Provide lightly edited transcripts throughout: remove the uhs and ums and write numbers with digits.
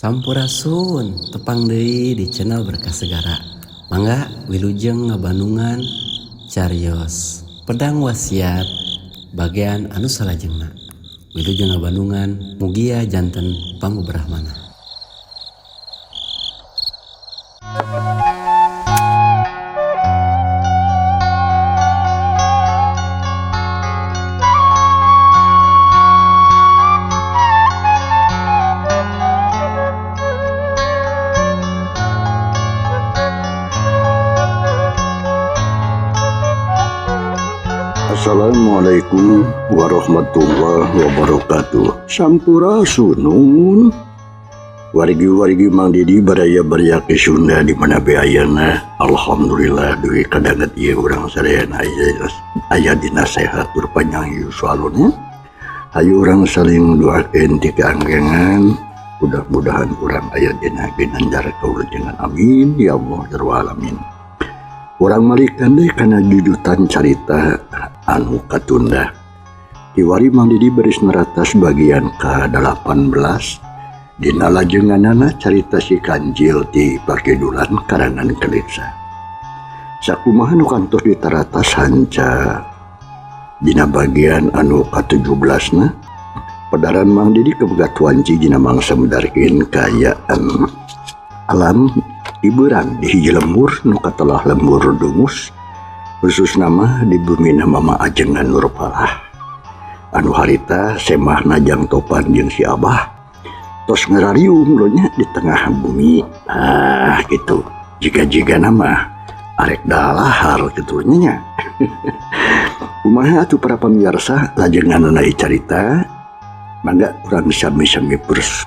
Sampurasun, tepang deui di channel Berkah Segara. Mangga wilujeng ngabandungan carios Pedang Wasiat bagian anu salajengna. Wilujeng ngabandungan, mugia janten pangubrahmana. Assalamualaikum warahmatullahi wabarakatuh. Sampurasun nuhun. Wargi-wargi Mang Didi baraya-baraya ke Sunda di mana be ayana. Alhamdulillah duwi kadanget ieu urang sadayana aya dina sehat tur panjang yuswa alunnya. Hayu urang saling doakeun ti kaanggengan. Mudah-mudahan urang aya dina ginanjar kaulujengan, amin ya Allah ya rabbal alamin. Urang malikan deui kana jujutan carita anu katunda. Kiwari Mang Didi baris neratas bagian ke-18 dina lajenganana carita si kancil ti Pakidulan karangan Keliksa. Sakumaha nu kantos ditaratas hanca dina bagian anu ka-17na, pedaran Mang Didi kebegat wanci dina mangsa medarkeun kaayaan alam hiburan di hiji lembur nu katelah lembur dungus, khusus nama di bumi Mama Ajengan Nurpalah anu harita semahna Jang Topan jeung si Abah tos ngarariung lo nya di tengah bumi. Ah gitu, jika-jika nama arek dalahar gitu nya. Kumaha atuh para pemirsa lajenganana carita, mangga urang sami-sami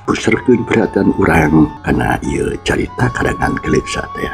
puserkeun perhatian urang kana ieu carita karangan Keliksa teh.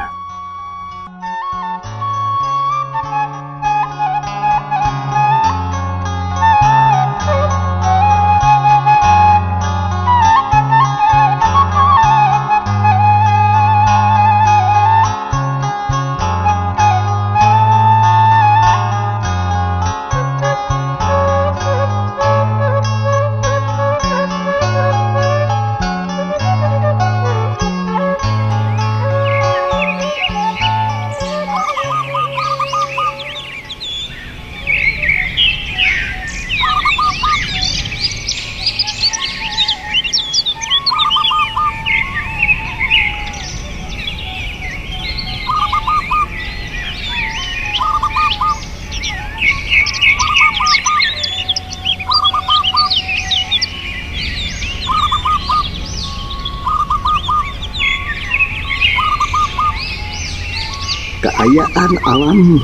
Kaayaan alam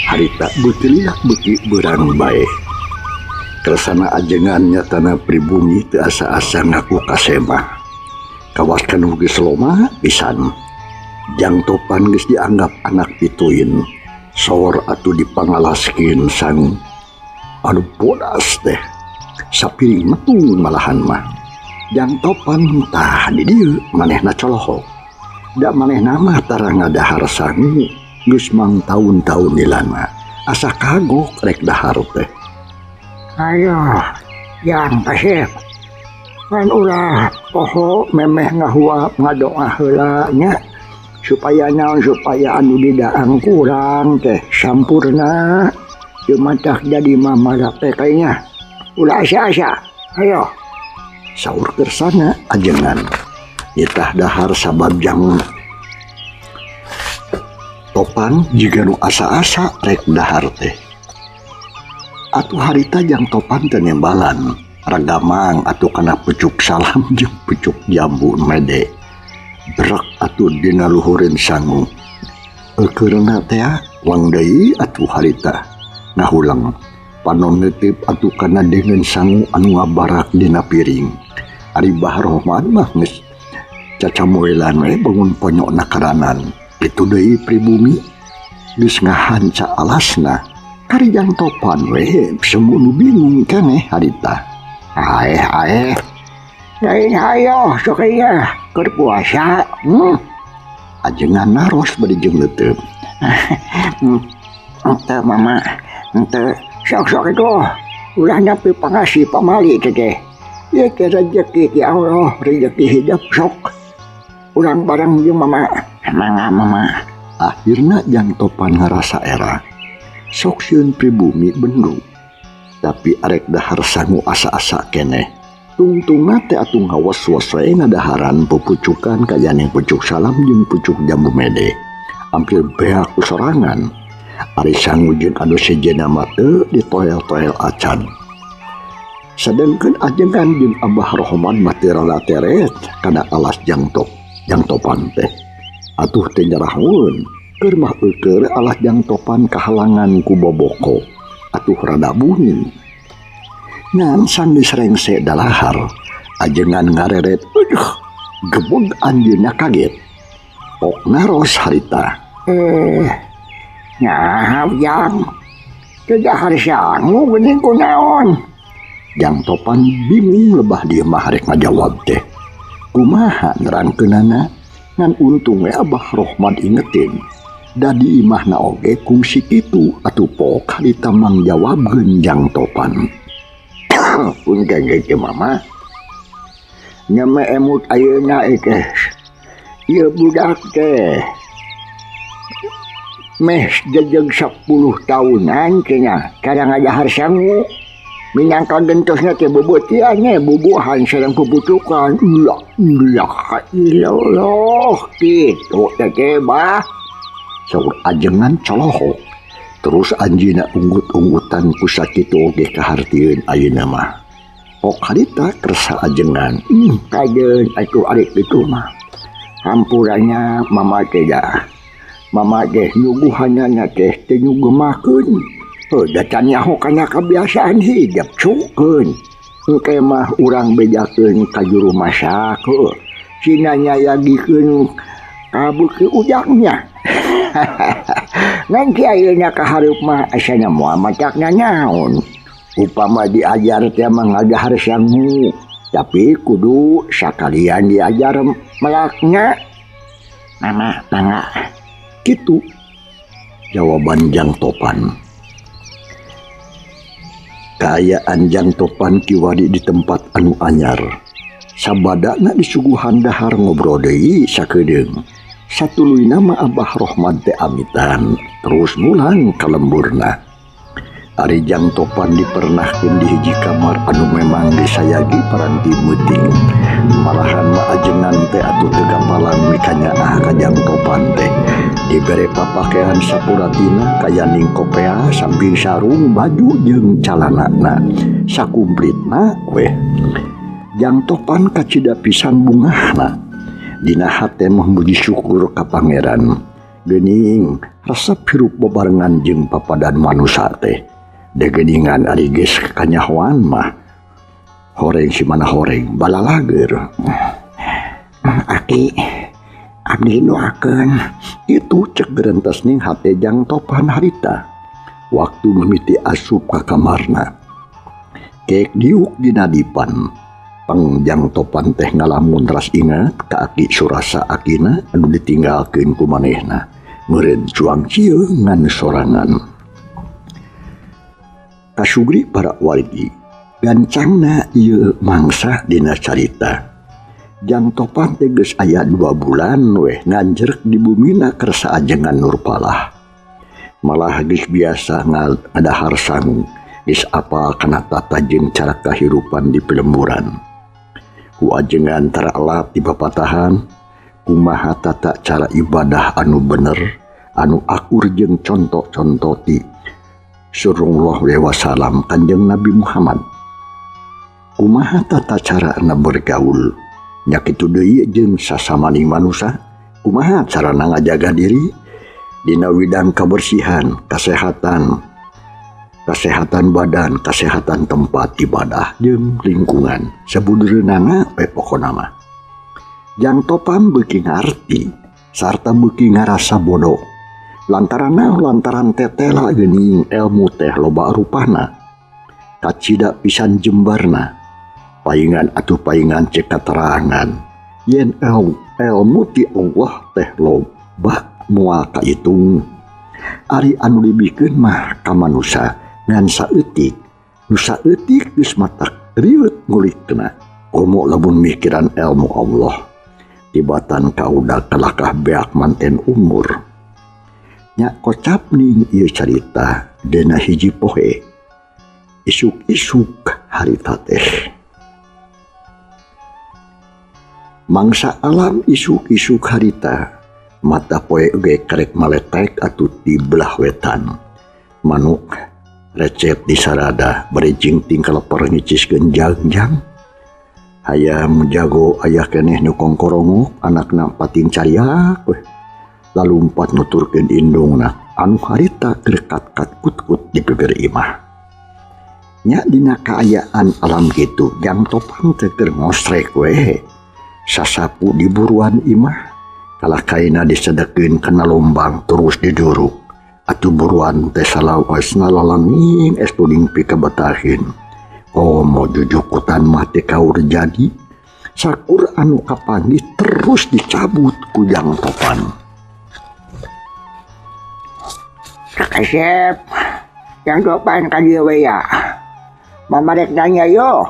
harita beuki lilak beuki beurang bae. Kersana ajengan nyatana pribumi teu asa-asa ngaku kasemah. Kawas kanu geus loma pisan. Jang Topan geus dianggap anak pituin. Sor atuh dipangalaskeun sang anu bodas teh. Sapiring metung malahan mah. Jang Topan tah di dieu manehna colohok. Da manehna mah tara ngadahar sangu geus mang taun-taun nilana. Asa kagok rek dahar teh. Ayo, Jang Kasep. Kan ulah poho memeh ngahuap ngadoa heula nya supaya naon, supaya anu didaang kurang teh sampurna. Ieu matak jadi mamarak teh kayaknya. Ulah asa-asa. Ayo. Saur kersana ajengan. Nitah dahar sabab Jang Topan jiga nu asa-asa rek dahar teh. Atuh harita Jang Topan teh nembalan ragamang atuh kana pucuk salam jeung pucuk jambu mede. Brek atuh dina luhureun sangu. Eukeurna teh wang deui atuh harita ngahulang. Panon neuteup atuh kana deungeun sangu anu ngabarak dina piring. Ari Bah Rohman mah geus cacamoelan we bangun ponyok nakaranan. Itu deui pribumi geus ngahanca alasna. Ari Jang Topan we semu nu bingung keneh harita. Aeh aeh. Lain hayo sok ieu keur puasa. Ajengan naros bari jeung leuteum. Henteu mama, henteu sok-sok itu ulah nepi pangasih pamali teh teh. Ieu teh rejeki ti Allah, rejeki hidup sok. Urang bareng jeung mama. Mangga mama. Akhirna Jang Topan ngarasa era. Sok sieun pribumi bendu. Tapi arek dahar sangu asa-asa keneh. Tungtungna teh atuh ngawas-was we ngadaharan pupucukan kayaning pucuk salam jeung pucuk jambu mede. Hampir beak ku sorangan. Ari sangu jeung anu sejenna mah teu ditoel-toel acan. Sedengkeun ajengan jeung Abah Rohman mah teu rada teret kana alas Jang Topan teh. Atuh teh nyarahun, keur mah eukeur alas Jang Topan kahalangan ku boboko. Atuh rada bunyi. Ngan sanggeus rengse dalahar, ajengan ngareret, aduh, gebog anjeunna kaget. Pok naros harita. Nyaho Jang. Teu dahar sangu geuning kunaon? Jang Topan bingung lebah dieu mah rek ngajawab teh. Kumaha nerangkeunana? Ngan untung we Abah Rohman ingetin. Da di imahna oge kungsi kitu atuh pok harita mangjawabkeun Jang Topan. Punten ge mama. Nyame emut ayeuna teh. Ieu budak teh. Meh jejeg 10 tahunan cenah kadang ngadahar sangu. Minangka gentosna teh beubeutian nya bubuhan sareng pupucukan. La ilaha illallah kitu teh teh bah. Saur ajengan colohok. Terus anjeunna unggut-unggutan ku sakitu oge kahartieun ayeuna mah. Pok harita kersa ajengan. Kajeun atuh arek kitu mah. Hampurannya mama teh dah. Mama teh nyuguhanana teh teu nyugemakeun. Heuh, da can nyaho kana kebiasaan hidup cukeun. Engke mah urang bejakeun ka juru masak heuh. Cina nyayagikeun ka beuki ujangnya. Ngan ki ayeuna ka hareup mah asana moal matak nanaon. Upama diajar teh mah ngadahar sangu, tapi kudu sakalian diajar melakna. Mama mangga. Kitu jawaban Jang Topan. Kaayaan Jang Topan kiwari di tempat anu anyar. Sabadana disuguhan dahar ngobrol deui sakedeung. Satuluyna mah Abah Rohman teh amitan, terus mulang ka lemburna. Ari Jang Topan dipernahkeun di hiji kamar anu memang disayagi paranti meuting. Malahan mah ajengan teh atuh teu gampalan mikanyaah ka Jang Topan teh. Dibere papakean sapuratina kayaning kopea samping sarung baju jeung calanana sakumplitna weh. Jang Topan kacida pisan bungahna. Dina hate mah muji syukur ka pangeran. Geuning resep hirup bebarengan jeung papadan manusa teh. Degeuningan ari geus kanyahoan mah horeng si mana horeng balalager. Aki abdi doakeun. Itu cek gerentes ning hate Jang Topan harita. Waktu mimiti asup ka kamarna. Kek diuk dina dipan. Pang Jang Topan teh ngalamun ras ingat ka aki Surasa akina anu ditinggalkeun ku manehna. Meureun cuang cieu ngan sorangan. Kasugri para wargi, gancangna ieu mangsa dina carita. Jang Topan teh geus aya 2 bulan weh nganjerek di bumina kersa ajengan Nurpalah. Malah geus biasa ngadahar sangu, geus apal kana tata jeung cara kahirupan di pelemburan. Ku ajengan tara elap di papatahan, kumaha tata cara ibadah anu bener, anu akur jeung conto-conto ti Sallallahu alaihi wasallam Kanjeng Nabi Muhammad. Kumaha tata cara na bergaul, nya kitu deui jeung sasamaning manusa, kumaha carana ngajaga diri dina widang kebersihan, kesehatan, kesehatan badan, kesehatan tempat ibadah jeung lingkungan. Sabudureunana we pokona mah. Jang Topan beuki ngarti sarta beuki ngarasa bodoh. Lantaran naon? Lantaran tetela geuning ilmu teh loba rupana. Kacida pisan jembarna. Paingan atuh paingan cek katerangan. Yen ilmu ti Allah teh loba moal kaitung. Ari anu dibikeun mah ka manusa ngan saeutik. Nu saeutik geus matak Riwet ngulikna komo lamun mikiran ilmu Allah. Tibatan kauda kalakah beak manten umur. Nya kocap ning ieu carita dina hiji poe. Isuk-isuk harita teh. Mangsa alam isuk-isuk harita, mata poe ge karek maletek atuh di belah wetan. Manuk recet di sarada bari jingting kaleper ngiciskeun jangjang. Hayam jago aya keneh nu kongkorongok anakna pating cariak weh. Lalumpat nuturkeun indungna anu harita keur kat-kat kut-kut di bibir imah. Nya dina kaayaan alam kitu Jang Topan teh keur ngosrek weh. Sasapu di buruan imah kalah kaina disedekeun kana lombang terus diduruk. Atuh buruan teh salawasna lalanging es tuding pikabetahin. Komo jujukutan mah teh kaur jadi sakur anu kapanggih terus dicabut ku Jang Topan. Kasep, Jang Topan ka dieu we ya. Mama rek nanya yo.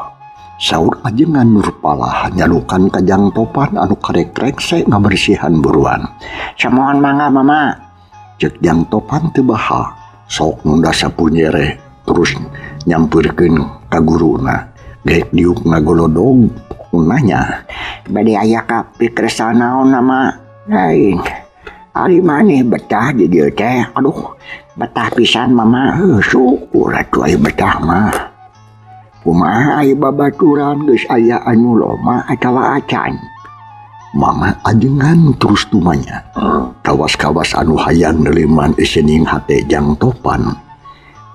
Saur ajengan Nurpalah nyalukan ka Jang Topan anu karek rekse ngabersihan buruan. Samohon mangga mama. Cek Jang Topan teu baha, sok nunda sapu nyereh terus nyampeurkeun ka guruna. Geek diuk ngagolodog nanya, bade aya ka pikersa naon mama? Lain. Ari maneh betah di dieu teh. Aduh, betah pisan mama. Syukur atuh aya betah mah. Kumaha aya babaturan geus aya anu loma atawa acan? Mama ajengan terus tumanya. Kawas-kawas anu hayang neuliman iseuning hate Jang Topan.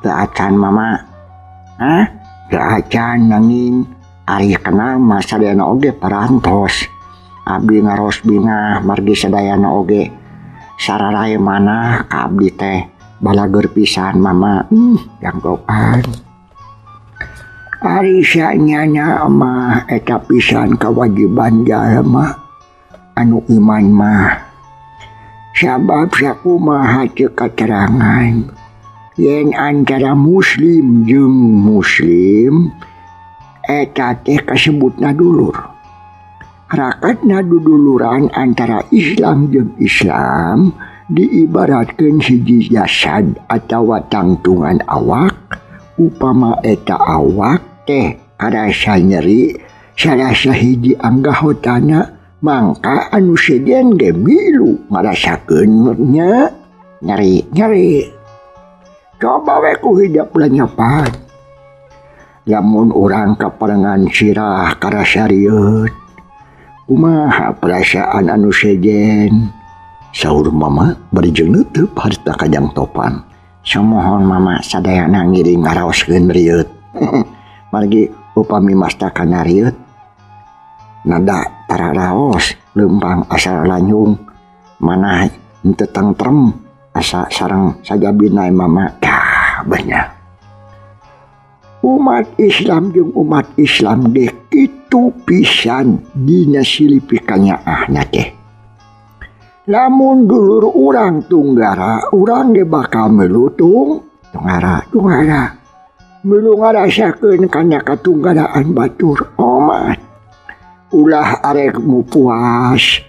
Teu acan mama. Hah? Teu acan nanging ari kenal mah sadayana oge parantos. Abdi ngaros bingah margi sadayana oge sararae manah ka abdi teh balageur pisan mama. Jang Topan. Ari sanyana mah eta pisan kawajiban jalma anu iman mah. Sabab sakumaha ceuk katerangan yen antara muslim jeung muslim eta teh kasebutna dulur. Rakatna duduluran antara Islam jeung Islam diibaratkeun hiji jasad atawa tangtungan awak. Upama eta awak teh karasa nyeri sarasa hiji anggahotana mangka anu sejen ge milu ngarasakeun nya nyeri nyeri. Coba we ku hidep lenyepan. Lamun urang kaparengan sirah karasa rieut, kumaha perasaan anu sejen? Saur mama bari jeung neuteub harita ka Jang Topan. Samohon mama sadayana ngiring ngaraoskeun rieut. Margi upami mastakana rieut nada tararaos leumpang asa lanyung manah henteu tengtrem asa sareng sajabina mama. Tah bener. Umat Islam jeung umat Islam ge kitu pisan dina silipi kanyaahna teh. Lamun dulur urang tunggara, urang ge bakal milu tunggara, tunggara. Milu ngarasakeun kana katunggaraan batur omat. Ulah arek mupuas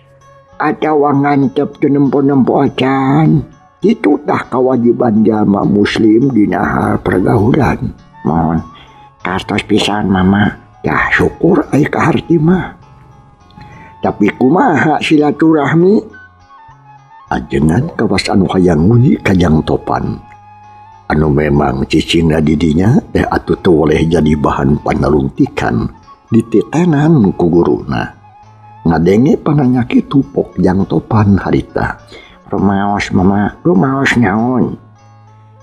atawa ngantep teu nempo-nempo acan. Kitu tah kawajiban jalma muslim dina hal pergaulan. Mohon kartos pisan mama. Yah syukur aya kaharti mah. Tapi kumaha silaturahmi? Ajengan kawas anu hayang nguji ka Jang Topan. Anu memang cicingna di dinya teh atuh teu boleh jadi bahan panalungtikan dititenan ku guruna. Ngadenge pananya kitu pok Jang Topan harita. Rumaos mama, rumaos naon?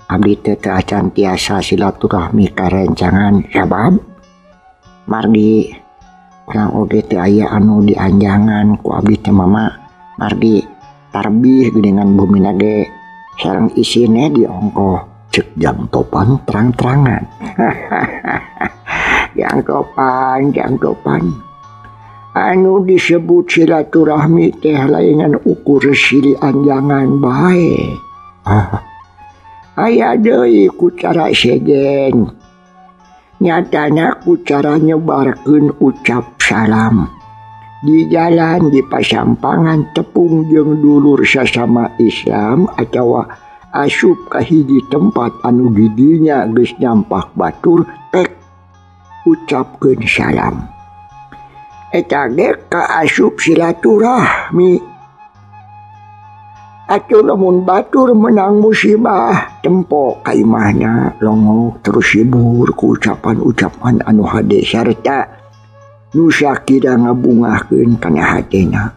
Abdi teh teu acan tiasa silaturahmi ka rencangan sabab margi urang oge teu aya anu dianjangan ku abdi teh mama. Margi tarbih geuningan bumina ge sareng isine diongkoh. Cek Jang Topan terang-terangan. Jang Topan, Jang Topan. Anu disebut silaturahmi teh laingan ukur sili anjangan bae. Aya deui ku cara sejen. Nyatana ku cara nyebarkeun ucap salam. Di jalan di pasampangan tepung jeung dulur sasama Islam atawa asup ka hiji tempat anu didinya geus nyampak batur pek ucapkeun salam. Eta ge kaasup silaturahmi. Atuh lamun batur menang musibah tempo ka imahna longok terus hibur ku ucapan-ucapan anu hade sarta nu sakira ngabungahkeun kana hatena.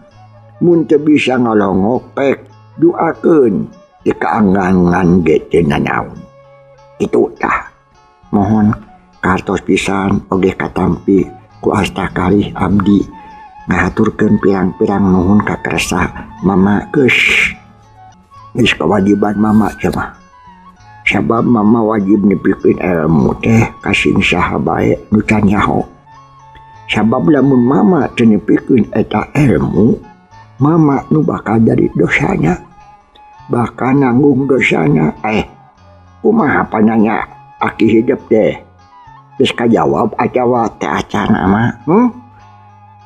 Mun teu bisa ngalongok pek duakeun di kaanggangan ge teu nanaon. Kitu tah. Mohon kartos pisan oge katampi ku asta kalih abdi ngahaturkeun pirang-pirang nuhun ka kersa mama geus. Geus kewajiban mama cenah. Sabab mama wajib nepikeun ilmu teh ka sing saha bae nu can nyaho. Sabab lamun mama teu nepikeun eta ilmu, mama nu bakal jadi dosana. Bakal nanggung dosana. Kumaha pananya aki hidup teh? Geus kajawab atawa teu acan mama?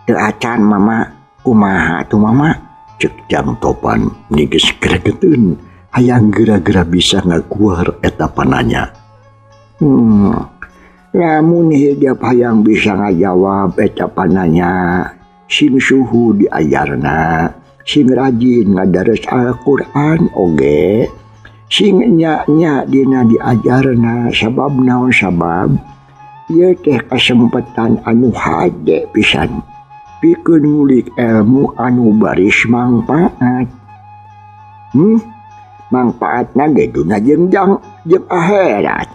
Teu acan mama, kumaha atuh mama? Cek Jang Topan geus gregeteun hayang geura-geura bisa ngaguar eta pananya. Lamun hidup hayang bisa ngajawab eta pananya, sing suhu diajarna, sing rajin ngadares Al-Qur'an oge, sing nya-nya dina diajarna sabab naon sabab ieu teh kasempatan anu hade pisan pikeun ngulik ilmu anu baris mangpaat. Mangpaatna ge dunya jeung jang jeung akhirat.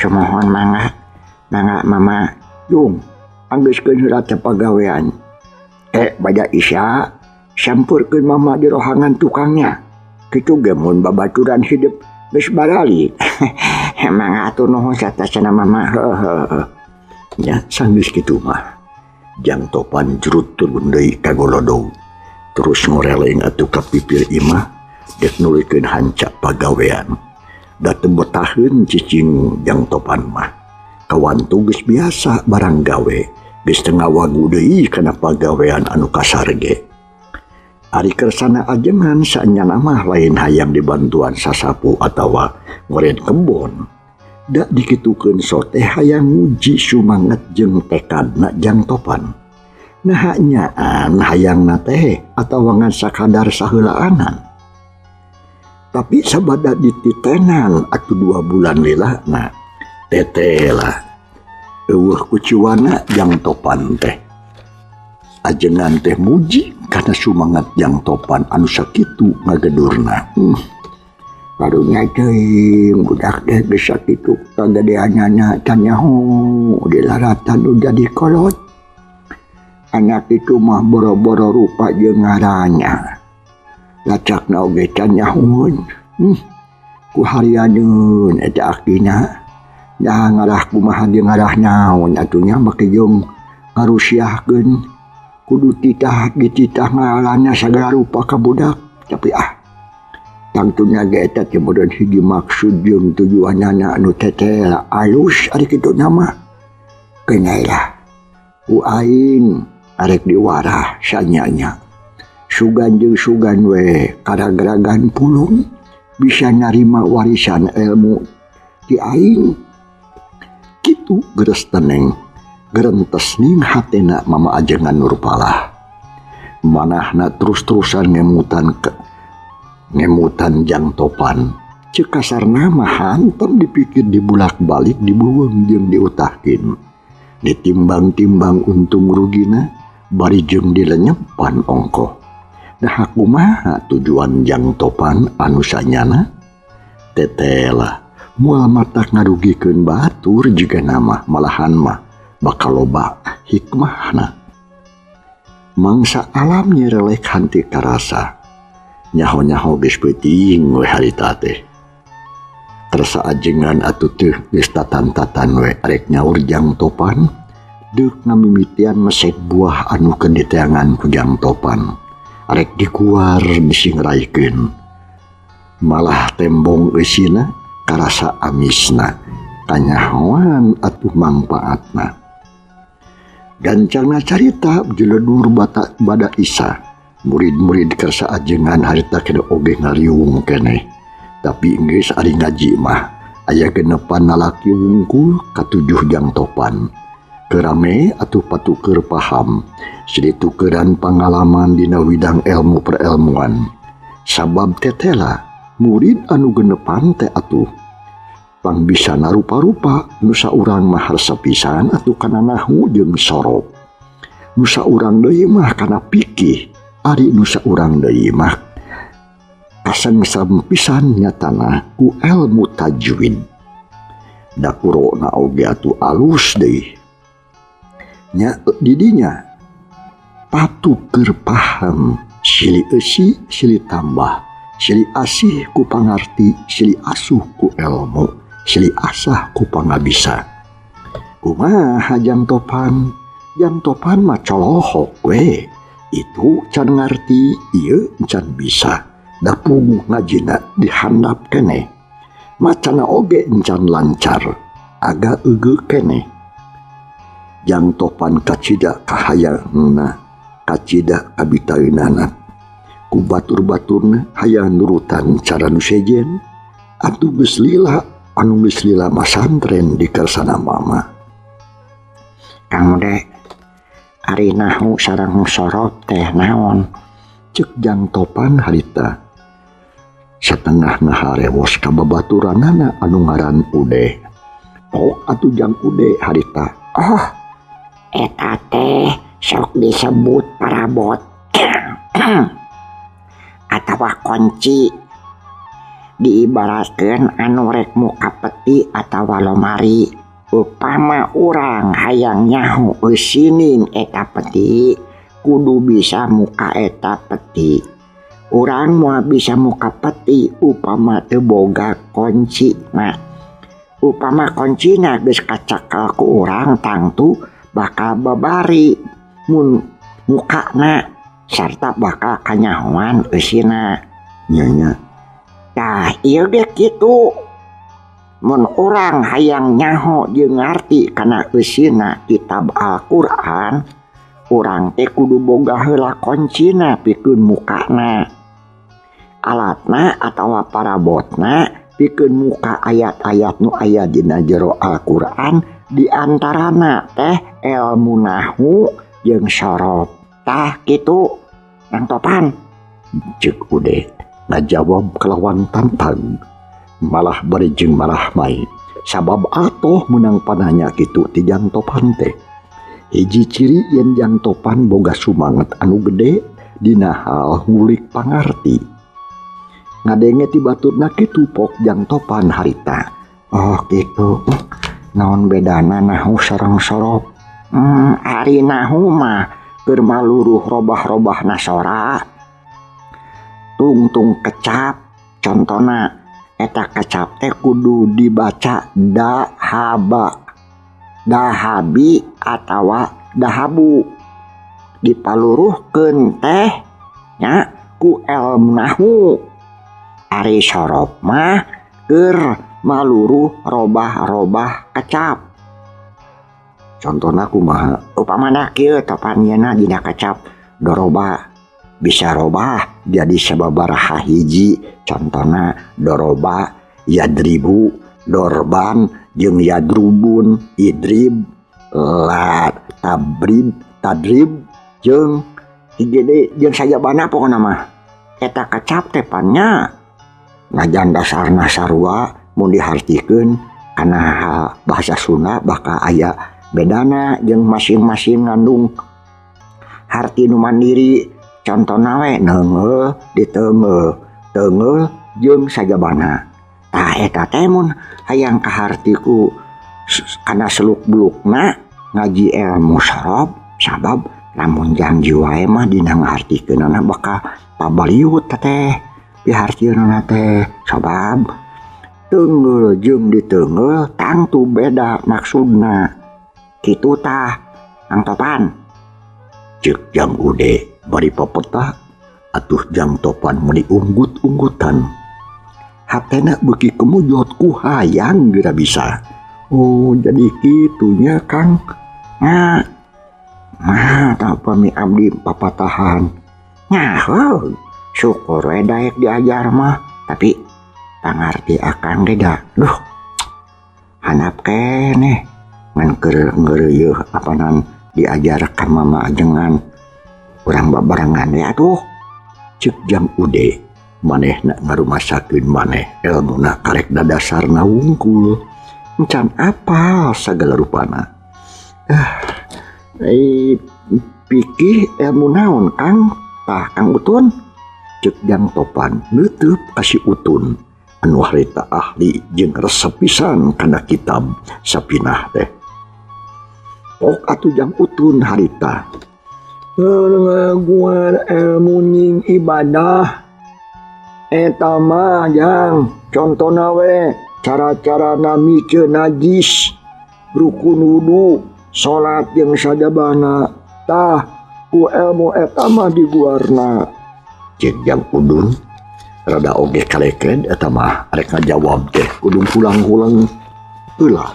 Sumohon mangga, mangga mama jung anggeuskeun heula teh pagawean. Bada isya sampurkeun mama di rohangan tukangnya. Kitu ge mun babaturan hidup geus baralik. Mangga atuh nuhun satasana mama. Heuheuh. Nya sanggeus kitu mah. Jang Topan jurut turun deui ka golodog. Terus ngoreleng atuh ka pipir imah dek nuluykeun hanca pagawean. Da teu betaheun cicing Jang Topan mah. Kawantu geus biasa barang gawe, geus teu ngawagu deui kana pagawean anu kasar ge. Ari kersana ajengan saenyana mah lain hayang dibantuan sasapu atawa ngoren kebon. Da dikitukeun sote hayang nguji sumanget jeung tekadna Jang Topan. Naha nyaan hayangna teh atawa ngan sakadar saheulaanan. Tapi sabada dititenan atuh 2 bulan lilana tetela eueuh kuciwana Jang Topan teh. Ajengan teh muji kana sumangat Jang Topan anu sakitu ngagedurna. Karunya teuing budak teh geus sakitu kagadeanana can nyaho dilaratan nu jadi kolot. Anak itu mah boro-boro rupa jeung ngaranna. Lacakna oge can nyahoeun. Ku harianeun eta akina. Dah ngarah kumaha jeung ngarah naon atuh nya make jeung ngarusiahkeun. Kudu titah dititah ngalana sagala rupa ka budak. Tapi tangtuna ge eta teh meureun hiji maksud jeung tujuanana anu tetela alus ari kitu mah. Keunailah ku aing arek diwarah sanyanya. Sugan jeung sugan we karagaragan pulung bisa narima warisan ilmu ti aing. Kitu geus teneng gerentes ning hatena mama ajengan Nurpalah. Manahna terus-terusan ngemutan Jang Topan. Ceuk kasarna mah hantem dipikir dibulak-balik dibuweung jeung diutahkeun. Ditimbang-timbang untung rugina bari jeung dilenyepan ongkoh. Nah kumaha tujuan Jang Topan anu sanyana? Tetela moal matak ngarugikeun batur jiga nama malahan mah bakal loba hikmahna. Mangsa alam nyerelek hanti karasa. Nyaho-nyaho geus peuting we harita teh. Kersa ajengan atuh teh geus tatan-tatan we arek nyaur Jang Topan deuk ngamimitian mesek buah anu keur diteangan ku Jang Topan. Arek dikuar disingraikeun. Malah tembong eusina karasa amisna. Kanyahoan atuh mangpaatna. Gancangna carita jeledur bata bada isa. Murid-murid kersa ajengan harita kene oge ngaliung keneh. Tapi geus ari ngaji mah aya genepan lalaki wungkul katujuh Jang Topan. Kerame atuh patuker paham, silih tukeran pangalaman dina widang ilmu perelmuan. Sabab tetela murid anu genepan teh atuh pangbisana rupa-rupa, nu saurang mah resep pisan atuh kana nahu jeung sorof. Nu saurang deui mah kana fikih, ari nu saurang deui mah kasengsem pisan nyatana ku ilmu tajwid. Da kurona oge atuh alus deui. Nya didinya patuker paham, silih eusi silih tambah, silih asih ku pangarti, silih asuh ku ilmu, silih asah ku pangabisa. Kumaha Jang Topan? Jang Topan mah colohok we. Itu can ngarti, ieu can bisa. Da puguh ngajina dihandap keneh. Macana oge encan lancar, agak eugeuk keneh. Jang Topan kacida kahayangna, kacida kabitaeunana. Ku batur-baturna hayang nurutan cara nu sejen, atuh geus lila anu geus lila masantren di kersana mama. Kang Ude, ari nahu sareng sorof teh naon? Cek Jang Topan harita. Satengah ngaharewos ka babaturanana anu ngaran Ude. Pok atuh Jang Ude harita. Oh, eta teh sok disebut parabot atawa kunci. Diibaratkeun anu rek muka peti atawa lomari. Upama urang hayang nyaho eusining eta peti, kudu bisa muka eta peti. Urang moal bisa muka peti upama teu boga kuncina. Upama kuncina geus kacekel ku urang tangtu bakal babari mun mukana sarta bakal kanyahoan eusina. Nya nya. Tah ieu ge kitu. Mun urang hayang nyaho jeung ngarti kana eusina kitab Al-Qur'an, urang teh kudu boga heula kuncina pikeun mukana. Alatna atawa parabotna pikeun muka ayat-ayat nu aya dina jero Al-Qur'an, diantarana teh ilmu nahu jeung sorof. Tah kitu Kang Topan. Ceuk Ude ngajawab kalawan tantang, malah bari jeung marah mai. Sabab atoh meunang pananya kitu ti Jang Topan teh. Hiji ciri yen Jang Topan boga sumanget anu gede dina hal ngulik pangarti. Ngadenge ti baturna kitu pok Jang Topan harita. Oh kitu. Naon bedana nahu sareng sorof? Ari nahu mah keur maluruh robah-robah nasora. Tungtung kecap, contona eta kecap teh kudu dibaca dahaba, dahabi atawa dahabu. Dipaluruhkeun teh nya ku elmu nahu. Ari sorof mah keur maluruh robah-robah kecap. Contona kumaha? Upamana kieu Topan yeuna dina kecap doroba bisa robah jadi sababaraha hiji. Contona doroba, yadribu, dorban, jeung yadrubun, idrib, la tabrib, tadrib, jeung hiji deui jeung sajabana pokona mah. Eta kecap teh pan nya najan dasarna sarua mun dihartikeun kana hal bahasa Sunda bakal aya bedana jeung masing-masing ngandung harti nu mandiri. Contona we neungeul diteungeul, teungeul jeung sajabana. Tah eta teh mun hayang kaharti ku kana seluk-belukna ngaji ilmu sorof, sabab lamun janji wae mah dina ngahartikeunana bakal pabaliut teh pihartieunana teh. Sabab teungeul jeung diteungeul tangtu beda maksudna. Kitu tah Kang Topan. Ceuk Jang Ude bari papeta atuh Jang Topan meuni unggut-unggutan. Hatena beuki kemujot ku hayang geura bisa. Oh jadi kitunya Kang. Nah, nah tak pami abdi papatahan. Nah, heuh, syukur we daek diajar mah, tapi pangarti akang ge da. Duh. Hanap keneh ngan keur ngeureuyeuh apanan diajar ka mama ajengan. Urang babarengan we atuh. Cek Jang Ude manehna ngarumasakeun maneh elmuna karek dadasarna wungkul. Encan apal sagala rupana. Pikih ilmu naon Kang? Tah Kang Utun? Cek Jang Topan neuteub ka si Utun anu harita ahli jeung resep pisan kana kitab sapinah teh. Pok atuh Jang Utun harita. Ngaguar ilmu nying ibadah. Eta mah Jang, contona we cara-cara miceun najis, rukun wudu, salat jeung sajabana. Tah ku ilmu eta mah diguarna. Cek Jang Udun rada oge kaleked eta mah arek ngajawab teh kudu pulang-pulang heula.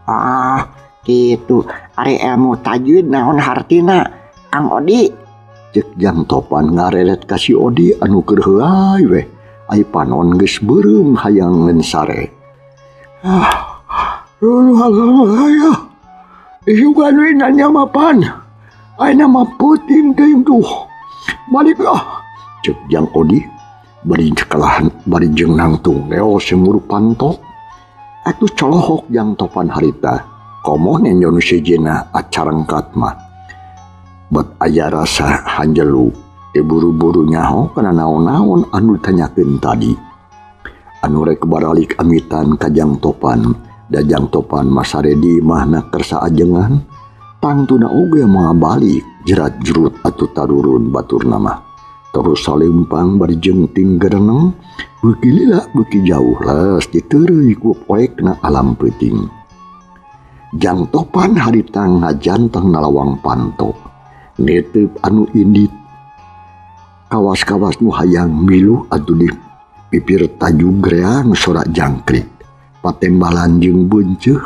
Ah, kitu. Ari ilmu tajwid naon hartina Kang Odi? Cek Jang Topan ngareret ka si Odi anu keur heulai we. Ai panon geus beureum hayang ngensare. Ah, isukan we nanya mapan. Ayeuna mah peuting teuing tuh. Balik ah. Cek Jang Odi bari cekalahan bari jeung nangtung leo semuru panto. Atuh colohok Jang Topan harita. Komo nenjo nu sejenna acarengkat mah. Bet aya rasa hanjelu. Buru-buru nyaho kana naon-naon anu ditanyakeun tadi. Anu rek baralik amitan ka Jang Topan, da Jang Topan masare di imahna kersa ajengan, tangtuna oge moal balik jerat-jerut atuh tarurun baturna mah. Terus salempang bari jeung ting gereneng, beuki lila beuki jauh les diteureuy ku poekna alam peuting. Jang Topan harita ngajanteng nalawang panto, netep anu indit. Kawas-kawas nu hayang milu atuh di pipir tajug reang sorak jangkrik, patembalan jeung beunceuh.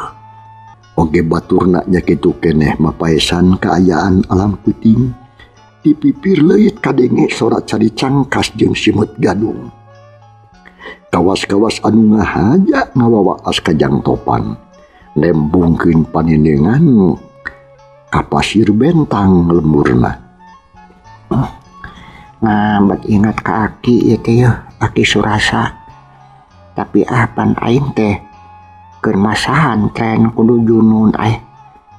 Oge baturna nya kitu keneh mapaesan kaayaan alam peuting. Di pipir leuit kadenge sorak cari cangkas jeung simut gadung. Kawas-kawas anu ngahaja ngawawaas ka Jang Topan, nembungkeun paninengan ka pasir bentang lemburna. Nah, bet ingat ka aki ieu teh yeuh, aki Surasa. Tapi apan aing teh keur masahan tren kudu junun aing.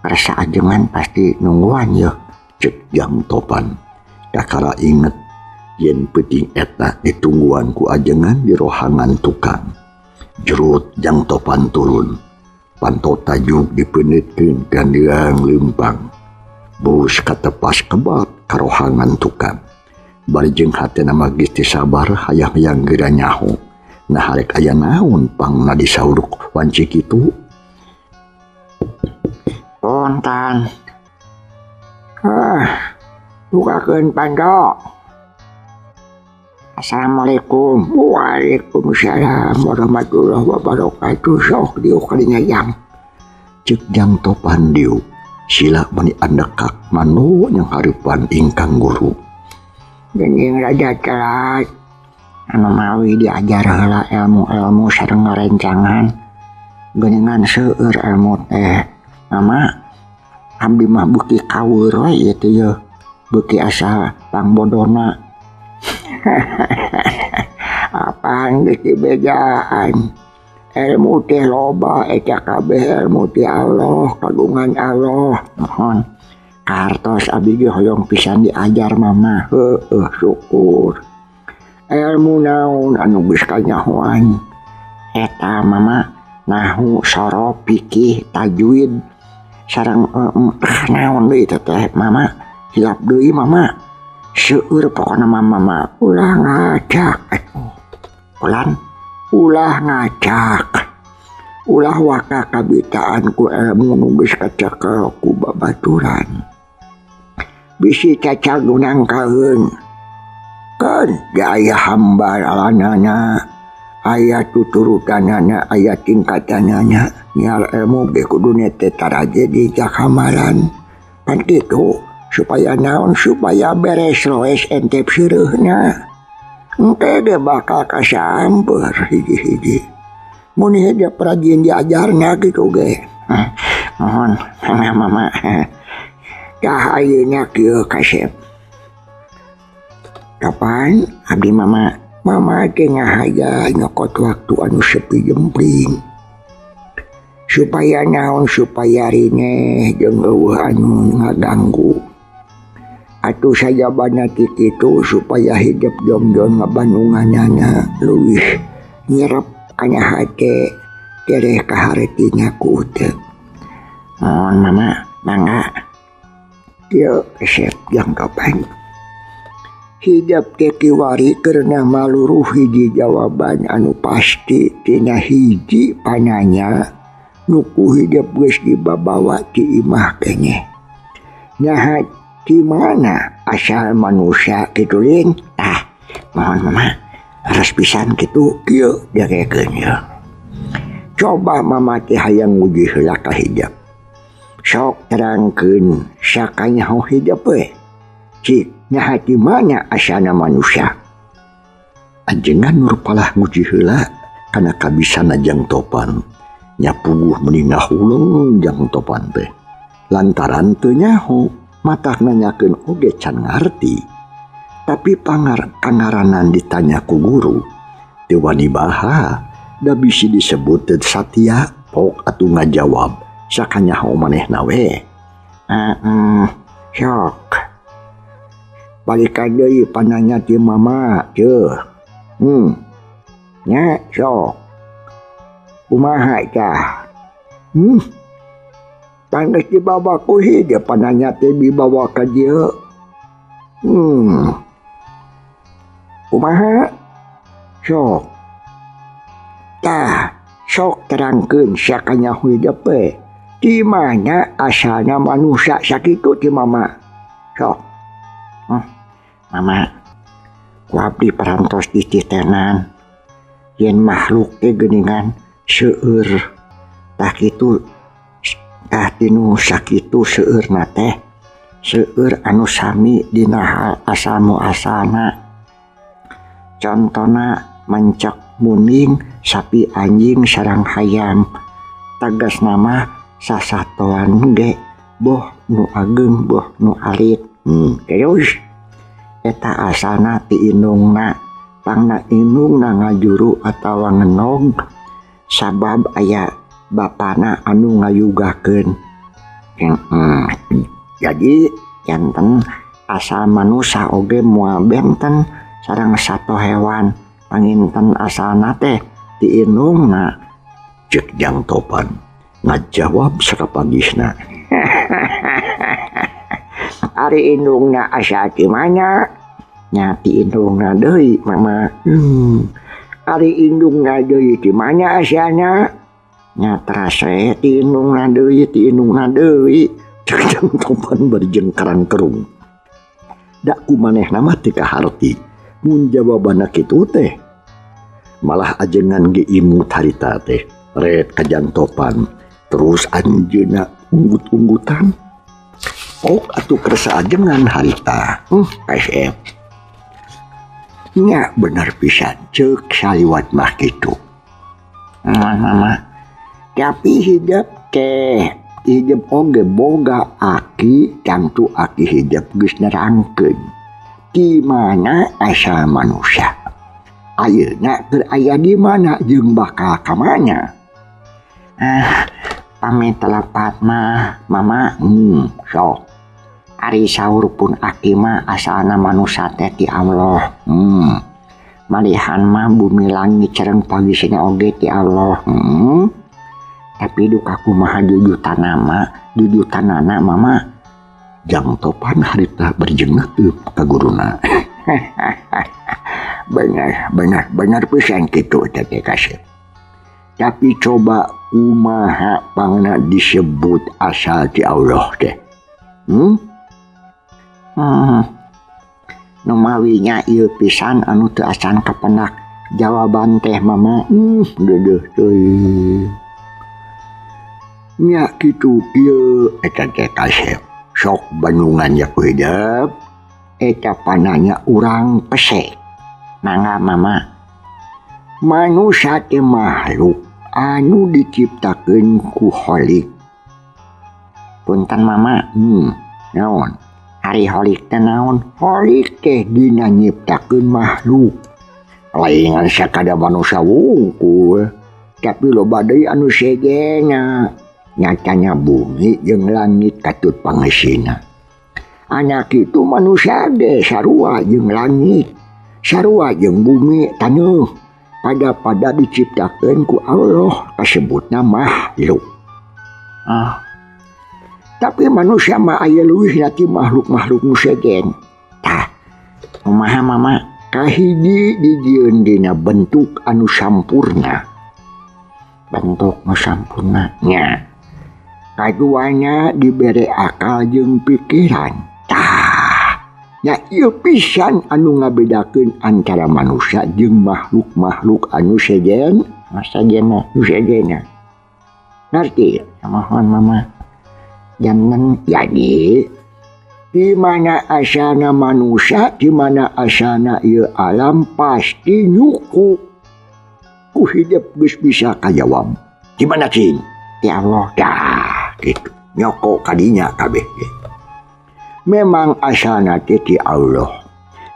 Rasa ajengan pasti nungguan yeuh. Cek Jang Topan. Kakara inget yen peuting eta ditungguan ku ajengan di rohangan tukang. Jerut Jang Topan turun. Panto tajuk dipeunitkeun gandeang leumpang. Bus katepas kebat ka rohangan tukang. Bari jeung hatena mah geus teu sabar hayang-hayang geura nyaho. Nah harek aya naon pangna disauruk wanci kitu? Punten. Ah, bukakeun panto. Assalamualaikum. Waalaikumsalam warahmatullahi wabarakatuh. Sok diuk kalinya Jang. Cek Jang Topan diuk. Sila mani andekak mano yang hareupan ingkang guru. Geuning raja telat. Anu mawi diajar heula ilmu-ilmu sareng ngarencangan. Geuningan seueur ilmu teh. Mama abdi mah beuki kaweur we ieu teh yeuh. Beuki asa pangbodona. Apaan geus dibejaan. Ilmu teh loba eta kabeh ilmu ti Allah, kagungan Allah. Mohon kartos abdi ge hoyong pisan diajar mama. Heueuh syukur. Ilmu naon anu geus kanyahoan. Eta mama nahu sorof fikih tajwid sareng naon deui teh mama hilap deui mama. Seueur pokona mama mah ulah ngajak. Ulan ulah ngajak. Ulah waka kabitaan ku ilmu nu geus kacekel ku babaturan. Bisi cacag nangkaeun. Keun gaya hamba alanana. Aya tuturutanana aya tingkatanana nyiar ilmu ge kudu teh taraje di jakamaran pan kitu supaya naon supaya beres roes entep sireuhna engke ge bakal kasamper hiji-hiji mun hiji perajin diajarna kitu ge mohon mama tah ayeuna kieu kasep kapan abdi mama Mama teh ngahaya nyokot waktu anu sepi jempling supaya naon supaya rineh jeung eueuh anu ngaganggu atuh sajabana ti kitu supaya hidup jongjon ngabandunganana leuwih nyerep kana hate tereh kahartina ku teu mohon mama mangga kieu resep jang kapan hidep teh kiwari karena maluruh hiji jawaban anu pasti tina hiji pananya nu ku hidep geus dibabawa ti imah keneh nyaha di mana asal manusia kitu lin ah mohon mama leres pisan kitu kieu derekeun ye coba mama teh hayang nguji heula ka hidep sok terangkeun sakanyaho hidep we cik nyaha di mana asana manusia ajengan nurpalah nguji heula kana kabisana Jang Topan nya puguh meuni ngahuleng Jang Topan teh lantaran teu nyaho matak nanyakeun oge can ngarti tapi pangaranan ditanya ku guru teu wani baha da bisi disebut teu satia pok atuh ngajawab sakanyaho manehna we sok balikan deui pananya ti mama teu nya sok kumaha tah pan geus dibawa ku hidep pananya teh dibawa ka dieu kumaha sok tah sok terangkeun sakanyaho hidep we di mana asalna manusia sakitu ti mama sok mama ku abdi parantos dititenan yen makhluk teh geuningan seueur tah kitu tah tinu sakitu seueurna teh seueur anu sami dina hal asal muasalna contona mencak muning sapi anjing sareng hayam tegasna mah sasatoan ge boh nu ageng boh nu alit terus eta asalna ti indungna pangna indungna ngajuru atawa ngenog sabab aya bapana anu ngayugakeun jadi janten asal manusia oge moal benten sareng sato hewan panginten asalna teh ti indungna cek Jang Topan ngajawab sakapagisna ari indungna asa ti mana nya ti indungna deui mama ari indungna deui ti mana asalna nya terase ti indungna deui ti indungna deui cek Jang Topan bari jeung karangkerung da ku manehna mah teu kaharti mun jawabanna kitu teh malah ajengan ge imut harita teh ret ka Jang Topan terus anjeunna unggut-unggutan pok atuh kersa ajengan harita SM nya bener pisan ceuk saliwat mah kitu mama tapi hidep teh hidep oge boga aki tangtu aki hidep geus nerangkeun di mana asal manusia ayeuna keur aya di mana jeung bakal ka mana pamit telepat mah mama sok ari saur pun aki mah asalna manusia teh ti Allah malihan mah bumi langit sareng pagisina oge ti Allah tapi duka kumaha jujutanana mama Jang Topan harita berjengeup ka guruna benar pisan kitu teh kasih tapi coba kumaha pangna disebut asal ti Allah teh nu mawinya ieu pisan anu teu acan kapenak Jawaban teh mama deudeuh teuing. Nya kitu kieu eta teh kasep. Sok Bandungan ya ku hidep. Eta pananya urang pesek. Mangga mama. Manusia teh makhluk anu diciptakeun ku Khalik. Punten mama, naon? Ari Khalik teh naon? Khalik teh dina nyiptakeun makhluk. Lain ngan sakada manusia wungkul, tapi loba deui anu sejena. Nyatanya bumi jeung langit katut pangesina. Anak itu manusia ge sarua jeung langit, sarua jeung bumi taneuh. Pada-pada diciptakeun ku Allah kasebutna makhluk. Tapi manusia mah aya leuwih ti makhluk-makhluk nu sejen. Tah, kumaha mama? Kahiji dijieun dina bentuk anu sampurna. Bentuk nu sampurna nya. Kaduanya dibere akal jeung pikiran. Tah, nya ieu pisan anu ngabedakeun antara manusia jeung makhluk-makhluk anu sejen, sejenna, nu sejenna. Ngerti? Mohon mama. Jangan jadi di mana asana manusia, di mana asana ieu alam pasti nyuku. Ku hidup geus bisa kajawab. Di mana cing? Ya Allah. Dah, gitu. Nyoko kadinya kabeh. Memang asana teh ti Allah.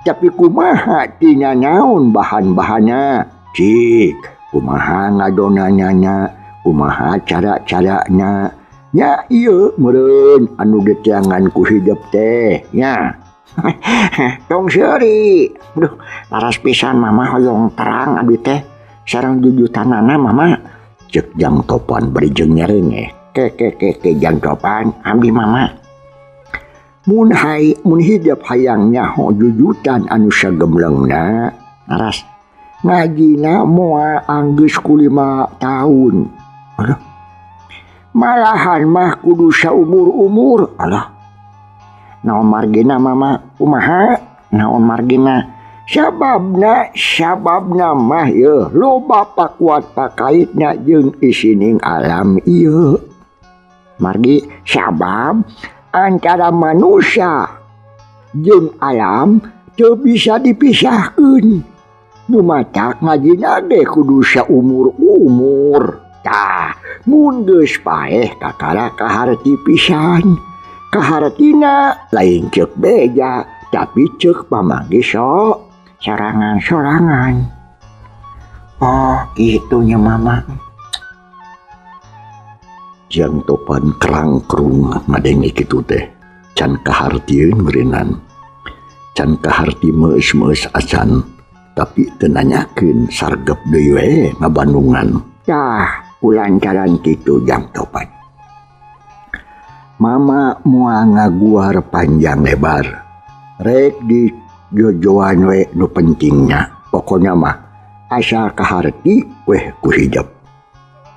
Tapi kumaha tina naon bahan-bahanna? Cik, kumaha ngadonanana, kumaha cara-carana? Nya ieu meureun anu ditiangan ku hidup teh nya. Tong seuri. Duh, laras pisan mama hoyong terang abdi teh sareng jujutanana mama. Cek Jang Topan bari jeung nyerengeh. Ke ke ke ke Jang Topan abdi mama. Mun hay mun hidup hayang nyaho jujutan anu sagemlengna laras ngajina moal anggeus ku 5 tahun. Aduh. Malahan mah kudu saumur-umur. Alah. Naon margina mama? Kumaha? Naon margina? Sababna mah yeuh loba pakuat pakaitna jeung isining alam ieu. Margi sabab antara manusia jeung alam teu bisa dipisahkeun. Nu matak ngajina ge kudu saumur-umur. Tah, mun geus paeh kakara kaharti pisan. Kahartina lain ceuk beja, tapi ceuk pamanggih sok sorangan-sorangan. Oh, gitunya mama. Jang Topan kerangkrung ngadenge kitu teh. Can kahartieun meureunnan. Can kaharti meus-meus acan, tapi teu nanyakeun sargep deui we ngabandungan. Tah, ulantaran kitu Jang Topan. Mama moal ngaguar panjang lebar. Rek di jojoan we nu pentingnya. Pokoknya mah asal kaharti weh ku hijab.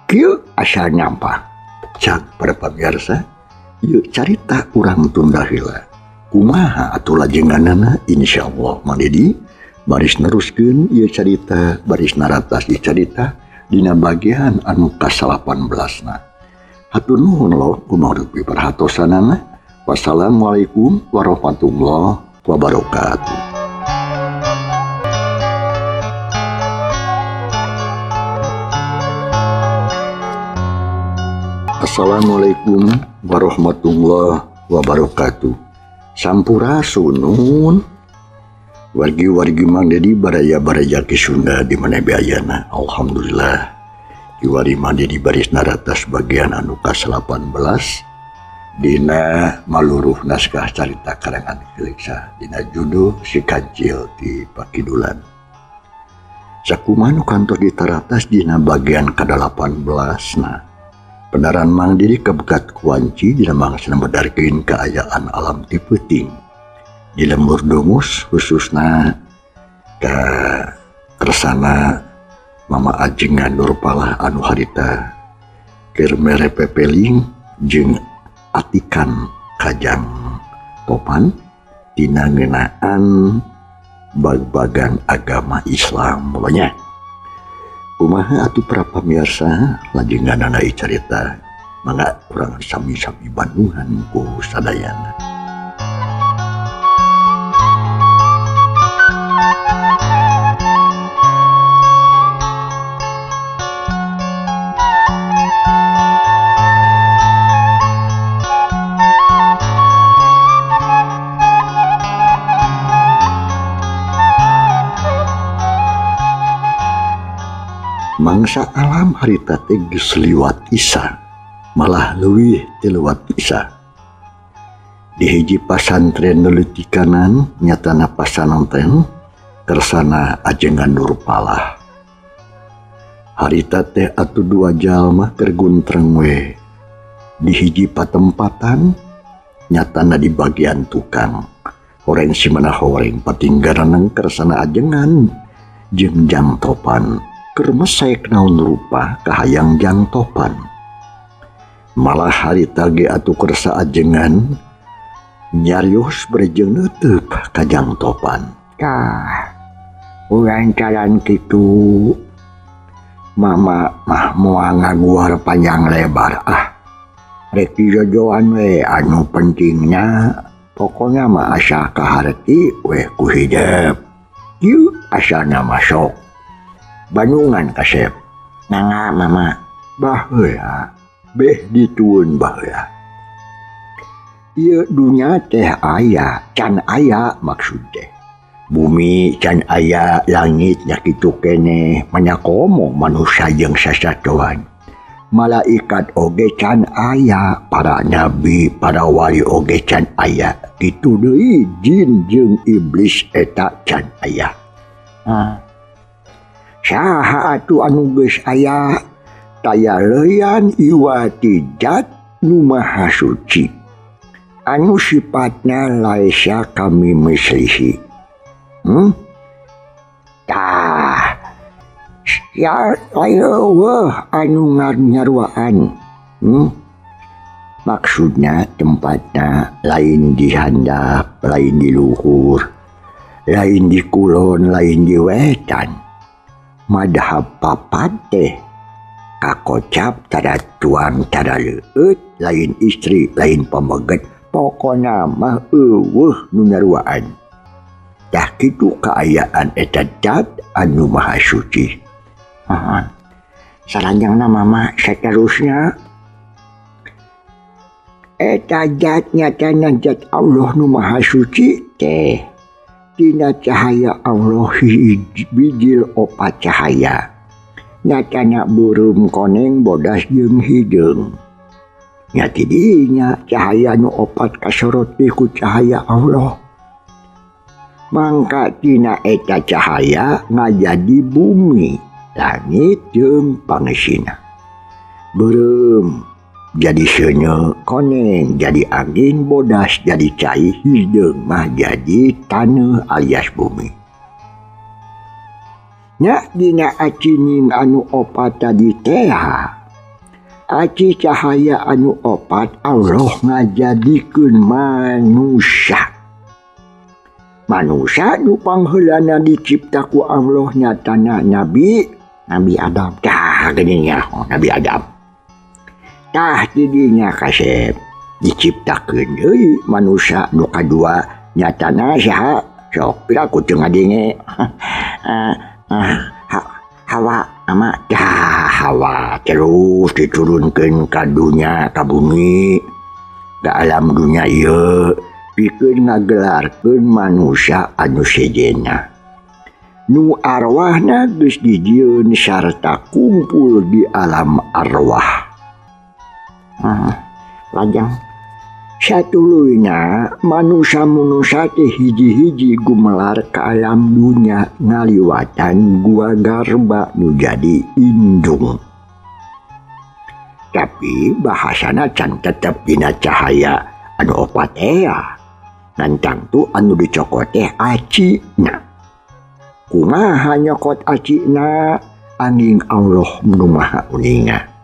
Kieu asal nyampah. Cak para pamirsa, ieu carita urang tunda heula. Kumaha atuh lajenganana insyaallah Mang Dedi baris neruskeun ieu carita, baris naratas ieu carita dina bagian anu ka-18na. Hatur nuhun loh kumaha rupi perhatosanana. Wassalamualaikum warahmatullahi wabarakatuh. Assalamualaikum warahmatullahi wabarakatuh. Sampurasun nuhun. Wargi-wargi Mang Dedi baraya-baraya ki Sunda di mana ayana. Alhamdulillah. Kiwari Mang Dedi baris naratas bagian anu ka-18 dina maluruh naskah carita karangan Kiliksa dina judul Si Kancil di Pakidulan. Sakumaha nu kantos ditaratas dina bagian ka-18 na. Penaran Mang Dedi kabekat kuanci dina mangsa medarkeun kaayaan alam ti peuting. Di lembur Dungus khususna ka kersana Mama Ajengan Nurpalah anu harita keur mere pepeling jeung atikan kajang Topan dina ngeunaan bag-bagan agama Islam pokoknya. Kumaha atuh para pamirsa lajenganana carita, mangga urang sami-sami bandungan ku sadayana. Mangsa alam harita teh geus liwat isa, malah leuwih ti lewat isa. Di hiji pasantren leutikanan nyatana pasanantren kersana ajengan Nurpalah. Harita teh atuh dua jalma keur guntreng we. Di hiji patempatan nyatana di bagian tukang. Horeng si mana horeng patinggaranang kersana ajengan jeung Jang Topan. Keur mesek naon rupa kahayang Jang Topan. Malah harita ge atuh kersa ajengan nyarios berjeng neuteup ka Jang Topan. Tah, urang caran kitu mama mah moal ngaguar panjang lebar ah. Rek dijojoan we anu pentingna pokona mah asa kaharti we ku hidep. Ieu asana masuk. Bandungan kasep. Nangga mama baheula beh ditueun baheula. Ieu dunya teh aya, can aya maksud teh. Bumi can aya, langit nya kitu keneh, manyakomo manusia jeung sasatoan. Malaikat oge can aya, para nabi, para wali oge can aya. Kitu deui jin jeung iblis eta can aya. Saha atuh anu geus aya taya leuyan iwati zat nu maha suci anu sifatna laisa kami mislihi. Tah ya eueuh anu nyaruaan. Maksudna tempatna lain di handap, lain di luhur, lain di kulon, lain di wetan. Madhab papat teh kakocap tara tuang tara leueut, lain istri lain pameget, pokona mah eueuh nu nyaruaan. Tah kitu kaayaan eta zat anu maha suci. Saranjangna mama saterusna eta zat nyatana zat Allah nu maha suci teh tina cahaya Allah bijil opat cahaya nyatana burung koneng bodas jeung hideung. Nya tidinya cahaya nu opat kasorot ku cahaya Allah. Mangka tina eta cahaya ngajadi bumi, langit jeung pangesina. Beureum jadi seuneu, koneng jadi angin, bodas jadi cai, hideung mah jadi taneuh alias bumi. Nya dina acining anu opat tadi teh, aci cahaya anu opat Allah ngajadikeun manusia. Manusia nu pangheulana dicipta ku Allah nyatana Nabi Adam. Tah geuning nya Nabi Adam. Tah tidinya kasep diciptakeun deui manusia nu kadua nyatana saha sok pira ku teu ngadenge. Hawa ama tah Hawa terus diturunkeun ka dunya ka bumi ka alam dunya ieu pikeun ngagelarkeun manusia anu sejenna nu arwahna geus dijieun sarta kumpul di alam arwah. Lajang satuluyna manusia-manusia teh hiji-hiji gumelar ka alam dunya ngaliwatan gua garba nu jadi indung. Tapi bahasana can tetep dina cahaya anu opat ea. Ngan tangtu anu dicokot teh acina. Kumaha nyokot acina angin Allah nu maha uninga.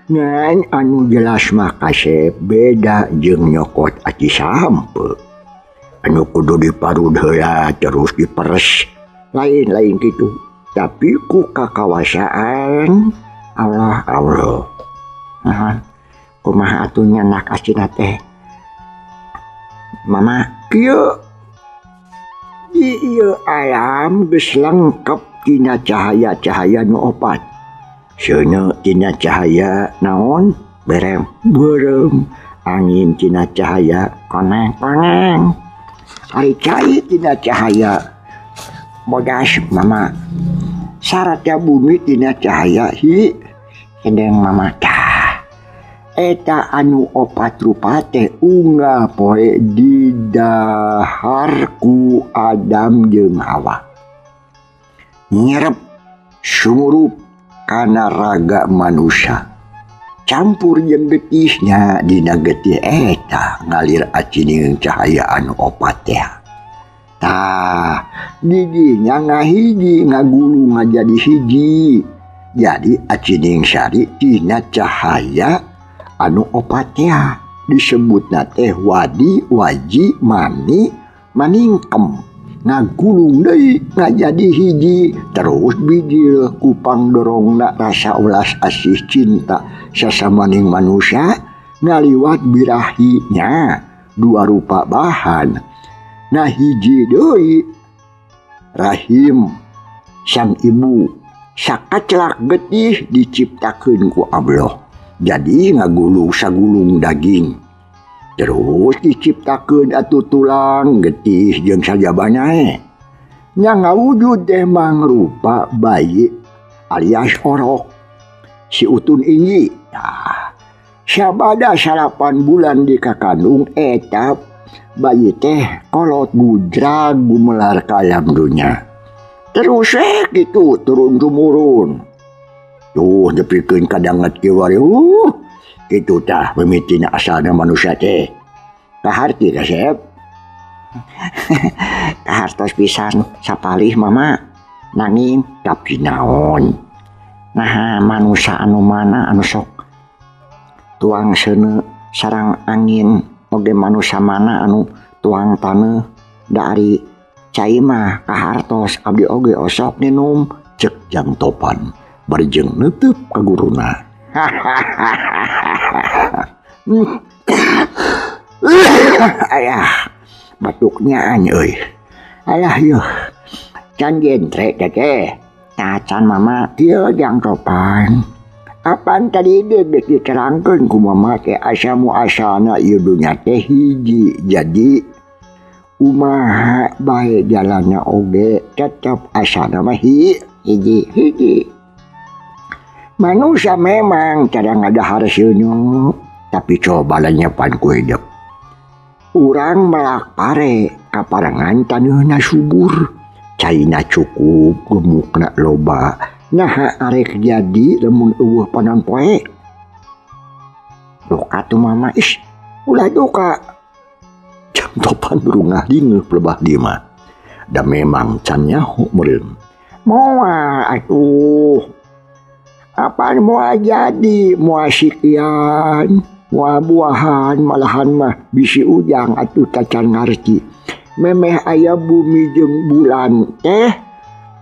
Ngan anu jelas mah kasep beda jeung nyokot aci sampe. Anu kudu diparud heula terus diperes. Lain-lain kitu. Tapi ku kakawasaan Allah Allah. Naon kumaha atuh nyanak acina teh Mama kieu di ieu alam geus lengkap tina cahaya-cahaya nu opat. Seuneu tina cahaya naon berem beureum, angin tina cahaya koneng-koneng, ari cai tina cahaya bodas mama, syaratnya bumi tina cahaya hi sedeng mama. Tah eta anu opat rupa teh unggal poe didahar ku Adam jeung Hawa, nyerep sumurup kana raga manusia, campur jeung getihnya. Dina getih eta ngalir acining cahaya anu opat teh. Tah didinya ngahiji ngagulung ngajadi hiji, jadi acining sari tina cahaya anu opat teh disebutna teh wadi waji mani maningkem, ngagulung deui ngajadi hiji. Terus bijil kupang dorongna rasa ulas asih cinta sasamaning manusia ngaliwat birahinya dua rupa bahan. Nah hiji deui rahim sang ibu sakaclak getih diciptakeun ku Allah, jadi ngagulung sagulung daging. Terus diciptakeun atuh tulang getih jeung sajabana nya ngawujud teh mangrupa bayi alias orok si utun inji. Nah, sabada 8 bulan di kakandung eta bayi teh kolot gudrag gumelar ka alam dunya. Terus gitu turun tumurun. Tuh nepikeun kadanget kiwari. Kitu tah mimitina asalna manusia teh. Kaharti kasep. Kahartos pisan sapalih mama. Nanging tapi naon? Nah manusia anu mana anu sok tuang seuneu sarang angin oge manusia mana anu tuang taneuh dari cai mah kahartos abdi oge osok minum cek Jang Topan bari jeung neuteub ka guruna. Ayah batuknya an euy. Alah yuh can jentre teh tacan mama kieu Jang Topan. Apaan tadi geus diterangkeun ku mama teh asa muasana ieu dunya teh hiji, jadi kumaha bae jalanna oge tetep asana mah hiji hiji. Manusia memang cara ngadahar seuneu, tapi coba lenyepan ku hidup. Urang melak pare kaparengan taneuhna subur, caina cukup gemukna loba. Nah arek jadi lamun eueuh panon poe. Duka tuh mama, ish ulah duka. Jang Topan rungah dingeuh pelebah di mah. Da memang can nyaho meureun. Moal atuh. Apaan moal jadi, moal sikian, moal buahan, malahan mah bisi ujang atuh tacan ngarti. Memeh aya bumi jeung bulan teh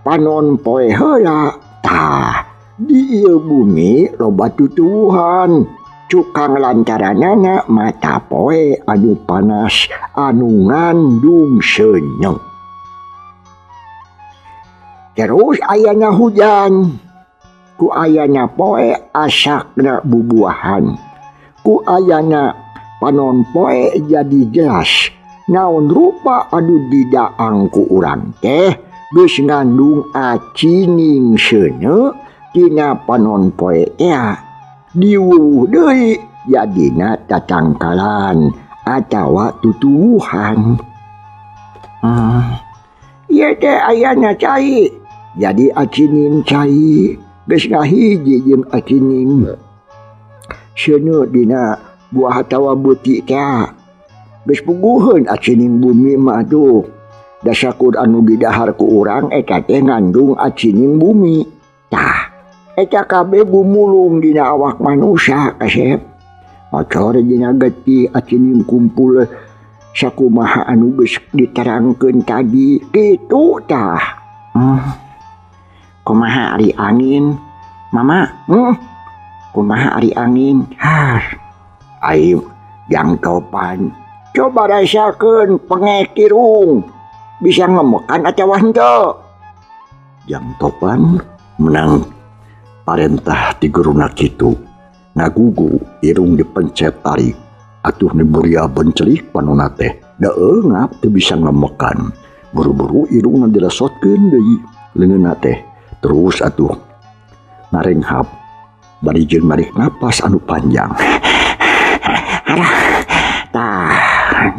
panon poe heula. Tah, di ieu bumi loba tutuwuhan. Cukang lantaranana mata poe anu panas anu ngandung senyeng. Terus ayana hujan, ku ayana poe asakna bubuahan, ku ayana panon poe jadi jelas naon rupa anu didaang ku urang teh geus ngandung acining seuneu tina panon poe tea. Diwuwuh deui jadina tatangkalan atawa tutuwuhan. Ieu teh ayana cai, jadi acining cai geus ngahiji jeung acining seuneu dina buah atawa beuti tea. Geus puguheun acining bumi mah atuh. Dasakur anu didahar ku urang eta teh ngandung acining bumi. Tah, eta kabeh gumulung dina awak manusia kasep. Ocor dina getih acining kumpul sakumaha anu geus diterangkeun tadi kitu tah. Kumaha ari angin mama? Kumaha ari angin? Har ai Jang Topan, coba rasakeun pengek irung, bisa ngemekan atawa henteu? Jang Topan menang parentah ti guruna kitu, ngagugu irung dipencet tarik, atuh niburia bencelik panona teh, da eungap teu bisa ngemekan. Buru-buru irungna dilesotkeun deui leungeunna teh, terus atuh narenghap bari jeung narik napas anu panjang. Arah, tah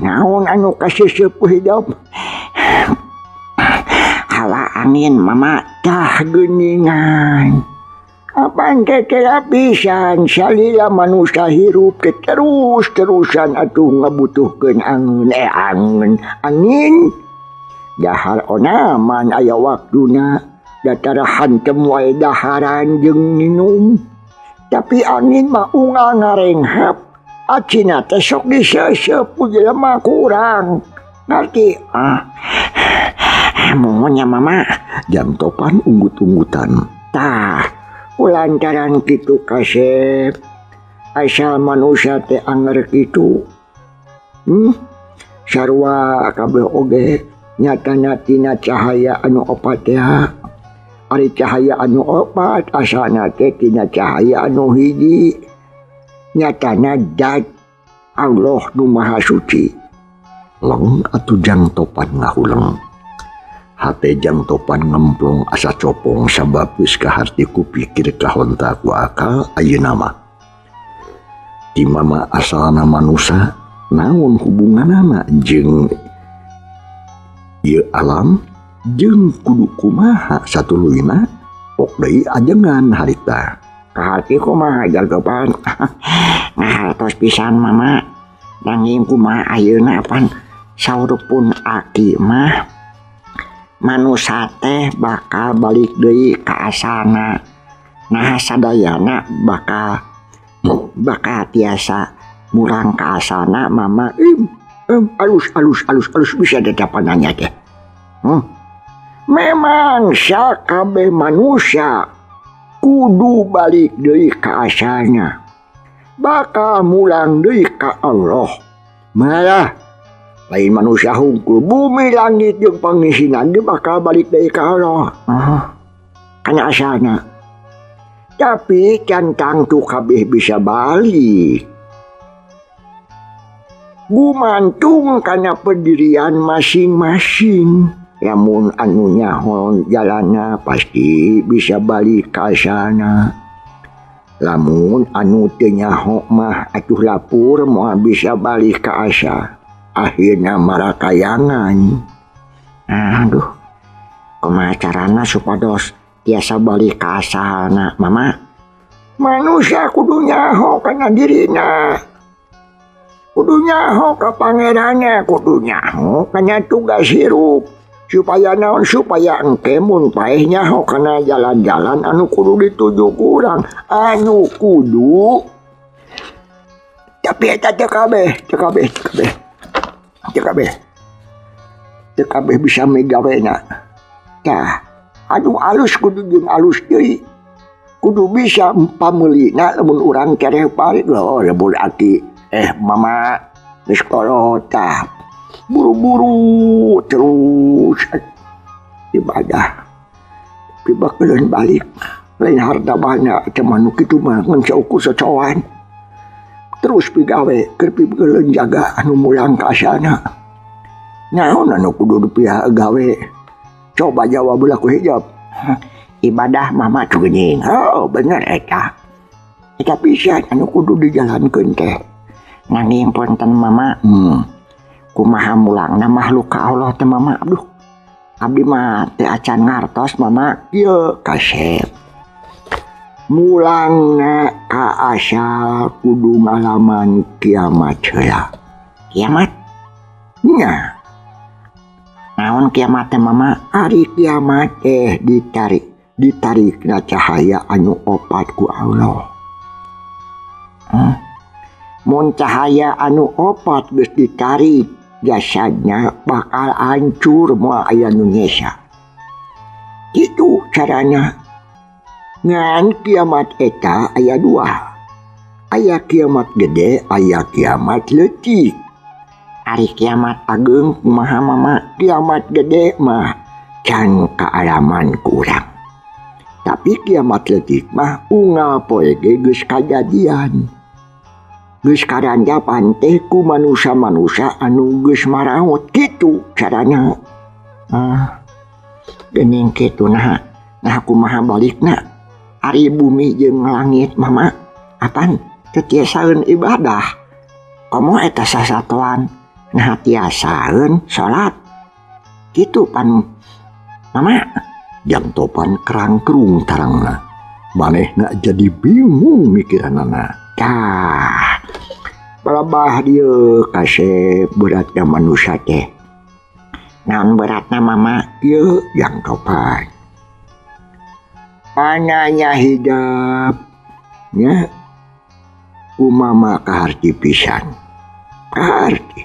naon anu kaseuseup ku hidup? Hawa angin mama, tah geuningan. Apaan teh pisan salila manusia hirup teh terus-terusan atuh ngabutuhkeun angin, angin. Dahar onaman aya waktuna, datara hantem wae daharan jeung minum. Tapi angin mah unggal ngarenghap. Acina teh sok diseuseup ku jelema kurang. Ngerti? Ah. Mohon ya mama. Jang Topan unggut-unggutan. Tah, lantaran kitu kasep. Asal manusia teh anger kitu. Sarua kabeh oge nyatana tina cahaya anu opat teh. Ari cahaya anu opat asalna teh tina cahaya anu hiji. Nyatana dat Allah nu Maha Suci. Leng atuh Jang Topan ngahuleng. Hate Jang Topan ngemplong asa copong sabab geus kaharti ku pikir kahonta ku akal ayeuna mah. Ti mama asalna manusa naon hubunganana jeung ieu alam jeung kudu kumaha satuluyna pok deui ajengan harita. Kaharti kumaha Jang Topan? Ngahartos pisan mama. Nanging kumaha ayeuna pan saurupun aki mah manusa teh bakal balik deui ka asalna. Nah sadayana bakal tiasa murang ka asalna mama. Alus alus alus alus bisa dadapananya teh. Memang sakabeh manusia kudu balik deui ka asalna, bakal mulang deui ka Allah. Malah lain manusia hungkul bumi langit jeung pangisina ge bakal balik deui ka Allah. Kana asalna. Tapi can tangtu kabeh bisa balik. Gumantung kana pendirian masing-masing. Lamun anu nyaho jalanna pasti bisa balik ka sana. Lamun anu teu nyaho mah atuh lapur moal bisa balik ka asa. Akhirna marakayangan. Aduh, kumaha carana supados tiasa balik ka asalna mama? Manusia kudu nyaho kana dirina. Kudu nyaho ka pangeranna, kudu nyaho kana tugas hirup. Supaya naon, supaya engke mun paeh nyaho kana jalan-jalan anu kudu dituju kurang, anu kudu. Tapi eta teu kabeh, teu kabeh, teu kabeh. Teu kabeh. Teu kabeh bisa megawena. Tah, anu alus kudu jeung alus deui. Kudu bisa pameulina lamun urang tereh balik loh, lamun aki mama geus kolot tah. Buru-buru terus ibadah. Tapi bakalan balik. Lain harta banyak cuman nu kitu mah ngan saukur socoan. Terus pigawe keur pibeuleun jaga anu mulang ka asana. Naon anu kudu dipihak gawe? Coba jawab heula ku hijab. Ibadah mama geuning. Oh bener eta. Eta pisan anu kudu dijalankeun teh. Nanging punten mama. Kumaha mulangna makhluk ka Allah teh mama? Aduh, abdi mah teu acan ngartos mama. Ieu kasep. Mulangna ka asal kudu ngalaman kiamat heula. Kiamat? Nya. Naon kiamat teh mama? Ari kiamat teh ditarikna cahaya anu opat ku Allah. Mun cahaya anu opat geus ditarik, jasadnya bakal hancur moal aya nu nyesa. Kitu carana. Ngan kiamat eta aya dua. Aya kiamat gede, aya kiamat leutik. Ari kiamat ageung kumaha mama? Kiamat gede mah can kaalaman ku urang. Tapi kiamat leutik mah unggal poe ge geus kajadian. Geus karanjapan teh ku manusia-manusia anu geus maraot kitu carana. Ah, geuning kitu naha. Nah kumaha balikna? Ari bumi jeung langit mama apan teu tiasaeun ibadah. Komo eta sasatoan nah tiasaeun salat. Kitu pan mama. Jang Topan kerangkerung tarangna. Manehna jadi bingung mikiranana. Tah, balabah dieu kasep beratna manusia teh. Naon beratna mama? Ieu Jang Topan. Pananya hidap nya umama kaharti pisan. Kaharti.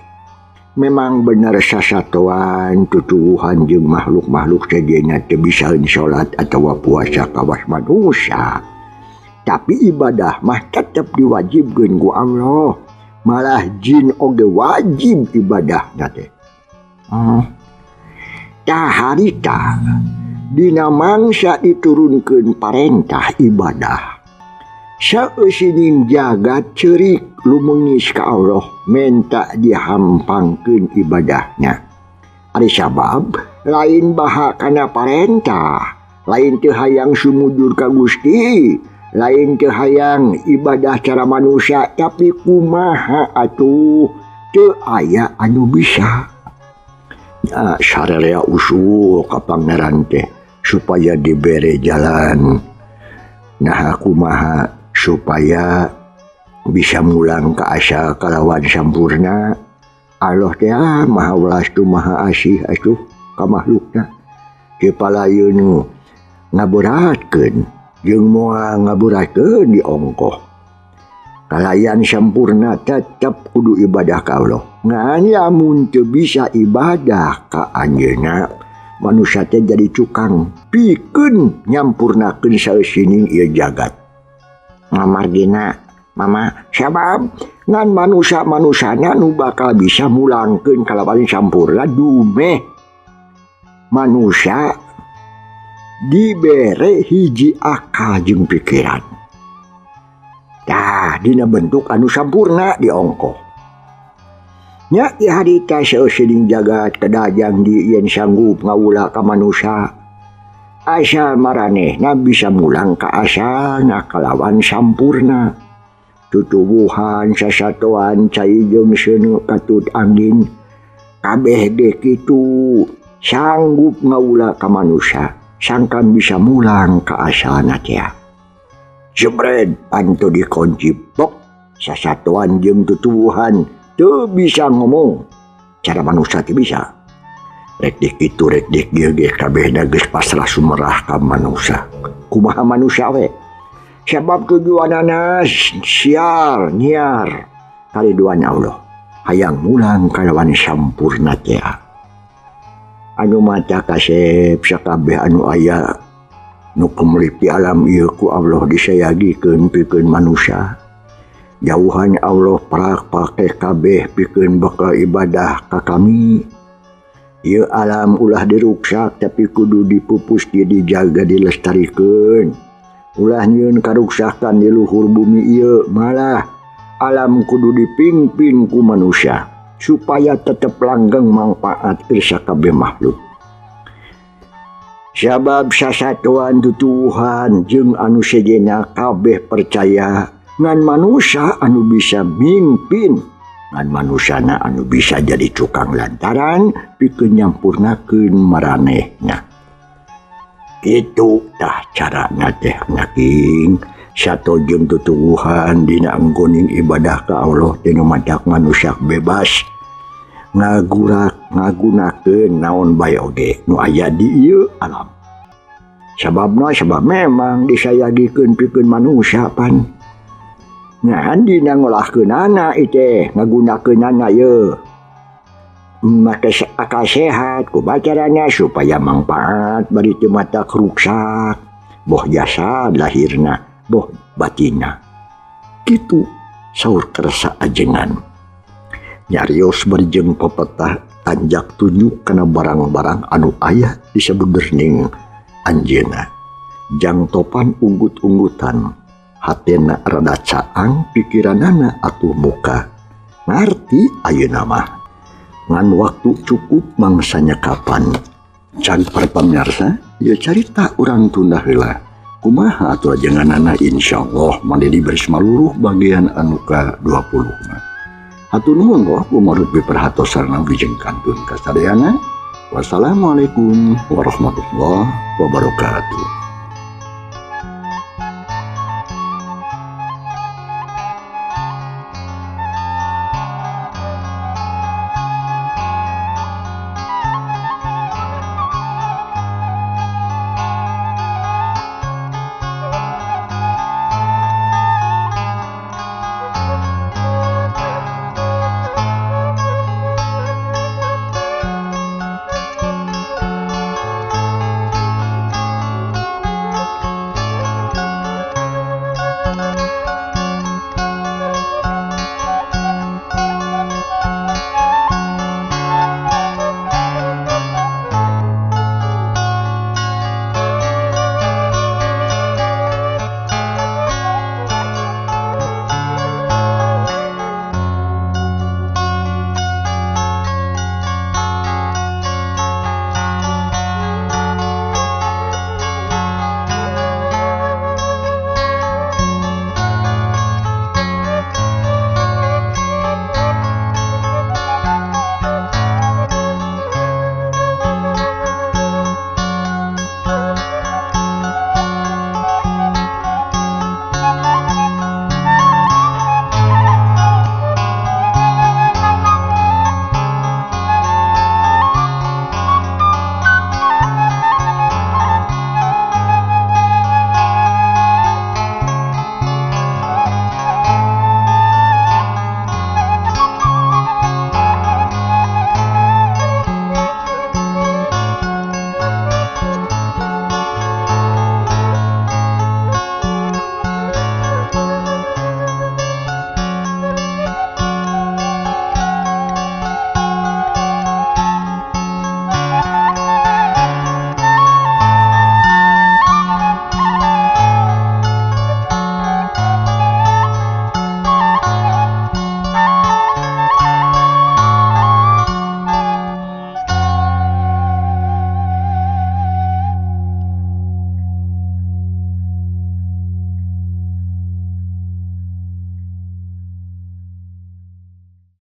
Memang bener sasatoan tutuwuhan jeung makhluk-makhluk sejenna teu bisa salat atawa puasa kawas manusia. Tapi ibadah mah tetep diwajibkeun ku Allah. Malah jin oge wajib ibadahna teh. Tah harita dina mangsa diturunkeun parentah ibadah. Saeusining jagat ceurik lumengis ka Allah menta dihampangkeun ibadahnya. Ari sabab lain baha kana parentah, lain teu hayang sumujur ka Gusti, lain teu hayang ibadah cara manusia, tapi kumaha atuh teu aya anu bisa. Ya, sararea usul ka pangeran teh supaya dibere jalan. Nah kumaha supaya bisa mulang ka asa kalawan sampurna. Allah teh maha welas tu maha asih atuh ka makhlukna. Teu palayeun ngaberatkeun jeung moal ngaberatkeun diongkoh. Kalayan sampurna tetep kudu ibadah ka Allah. Ngan lamun teu bisa ibadah ka anjeunna, manusia teh jadi cukang pikeun nyampurnakeun saeusining ieu jagat. Ngamargina mama sabab ngan manusia-manusana nu bakal bisa mulangkeun kalawan sampurna dumeh manusia dibere hiji akal jeung pikiran. Tah dina bentuk anu sampurna diongkoh. Nya di harita saeusining jagat kedajang di yen sanggup ngawula ka manusia. Asal maranehna bisa mulang ka asalna kalawan sampurna. Tutuwuhan sasatoan cai jeung seuneu katut angin kabeh ge kitu sanggup ngawula ka manusia sangkan bisa mulang ka asalna teh. Jebret panto dikunci bok sasatoan jeung tutuwuhan teu bisa ngomong cara manusia teu bisa. Rek dik kitu rek dik ieu ge kabehna geus pasrah sumerah ka manusia. Kumaha manusia we? Sebab tujuanana siar nyiar kariduan Allah hayang mulang kalawan sampurna teh. Anu mata kasep sakabeh anu aya nu kumlip di alam ieu ku Allah disayagikeun pikeun manusia. Jauhan Allah prak pake kabeh pikeun bekal ibadah ka kami. Ieu alam ulah diruksak tapi kudu dipupus dijaga dilestarikeun. Ulah nyieun karuksakan di luhur bumi ieu, malah alam kudu dipimpin ku manusia supaya tetep langgeng manfaat keur sakabeh makhluk. Sabab sasatuan tutuwuhan jeung anu sejenna kabeh percaya ngan manusia anu bisa mimpin, ngan manusana anu bisa jadi cukang lantaran pikeun nyampurnakeun maranehna. Kitu tah carana teh naking sato jeung tutuwuhan dina anggoning ibadah ka Allah teh nu matak manusia bebas ngagurak ngagunakeun naon bae oge nu aya di ieu alam. Sababna sabab memang disayagikeun pikeun manusia pan. Ngan dina ngolahkeunana ieu teh ngagunakeunana ieu. Make akal sehat kumaha carana supaya mangpaat bari teu matak ruksak boh jasad lahirna boh batinna. Kitu saur kersa ajengan. Nyarios bari jeung pepetah tanjak tunjuk kana barang-barang anu aya di sabenerning anjeunna. Jang topan unggut-unggutan, hatena rada caang pikiranana atuh muka. Ngarti ayeuna mah. Ngan waktu cukup mangsanya kapan. Can para pamirsa, ieu carita urang tunda heula. Kumaha atuh ajenganana insyaallah Mang Dedi beres maluruh bagian anu ka-20 mah. Hatur nuhun loh kumarut piperhatosana wilujeng kantun kasadayana. Wassalamualaikum warahmatullahi wabarakatuh.